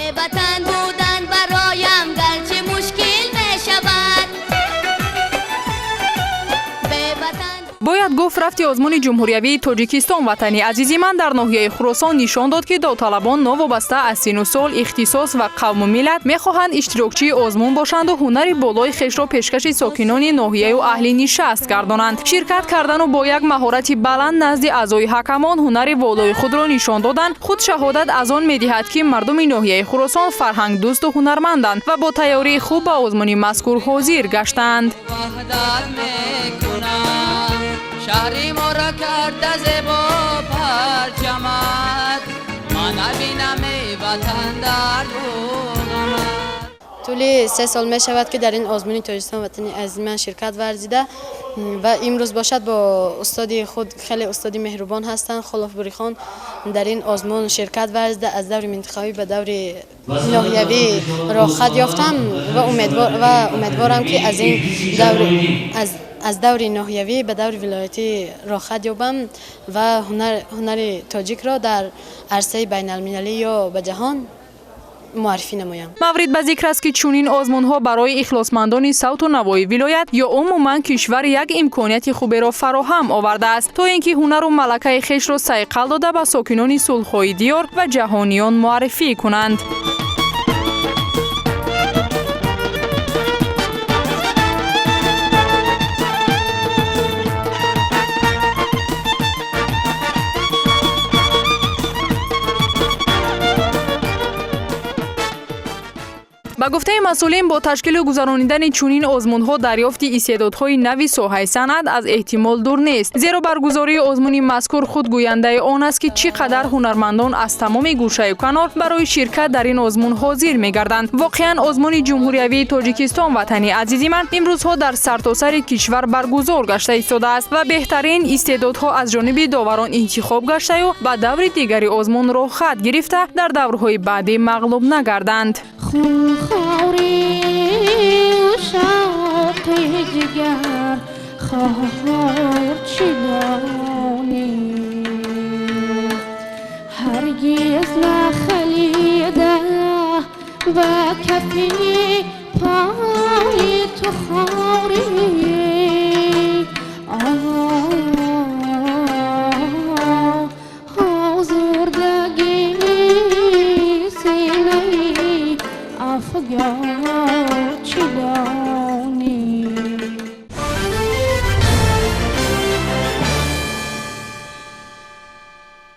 Беватан будан бароям гарчи мушкил мешавад. Беватан. Бояд гуфт, рафти озмуни ҷумҳуриявии Тоҷикистон «Ватани азизи ман» дар ноҳияи Хуросон нишон дод, ки довталабон новобаста аз сину сол, ихтисос ва қавму миллат мехоҳанд иштирокчии озмун бошанду ҳунари болои хешро пешкаши сокинони ноҳияю аҳли нишаст гардонанд. Ширкат кардану бо як маҳорати баланд назди аъзои ҳакамон ҳунари волои худро нишон додан худ шаҳодат аз он медиҳад, ки мардуми ноҳияи Хуросон фарҳангдӯсту ҳунарманданд ва бо тайёрии хуб ба озмуни мазкур ҳозир гаштаанд. Ваҳдат мекунам, шаҳри моро карда зебо парчамат, ман набинам, эй ватан, дарду ғамат. Тӯли 3 сол мешавад, ки дар ин озмуни «Тоҷикистон ватани азизи ман» ширкат варзида ва имрӯз бошад бо устоди худ, хеле устоди меҳрубон ҳастанд, Холов Бурихон, дар ин озмун ширкат варзида, аз даври минтақавӣ ба даври ноҳиявӣ роҳхат ёфтам ва умедворам, ки аз ин давр аз даври ноҳиявӣ ба даври вилоятӣ роҳхат ёбам ва ҳунари тоҷикро дар арсаи байналмилалӣ ё ба ҷаҳон муаррифӣ намоям. Маврид ба зикр аст, ки чунин озмунҳо барои ихлосмандони савту навои вилоят ё умуман кишвар як имконияти хуберо фароҳам овардааст, то ин ки ҳунару малакаи хешро сайқал дода, ба сокинони сулҳхоҳи диёр ва ҷаҳониён муаррифӣ кунанд. Ба гуфтаи масъулин, бо ташкилу гузаронидани чунин озмунҳо дарёфти истеъдодҳои нави соҳаи санъат аз эҳтимол дур нест, зеро баргузории озмуни мазкур худ гӯяндаи он аст, ки чӣ қадар ҳунармандон аз тамоми гӯшаю канор барои ширкат дар ин озмун ҳозир мегарданд. Воқеан, озмуни ҷумҳуриявии «Тоҷикистон ватани азизи ман» имрӯзҳо дар сартосари кишвар баргузор гашта истодааст ва беҳтарин истеъдодҳо аз ҷониби доварон интихоб гаштаю ба даври дигари озмун роҳхат гирифта, дар даврҳои баъдӣ мағлуб нагарданд. Хунхори ушоқи ҷигар хор чӣ донӣ, ҳаргиз нахалида ба кафи пои ту хорӣ. Озурдагии синаи афгорӣ.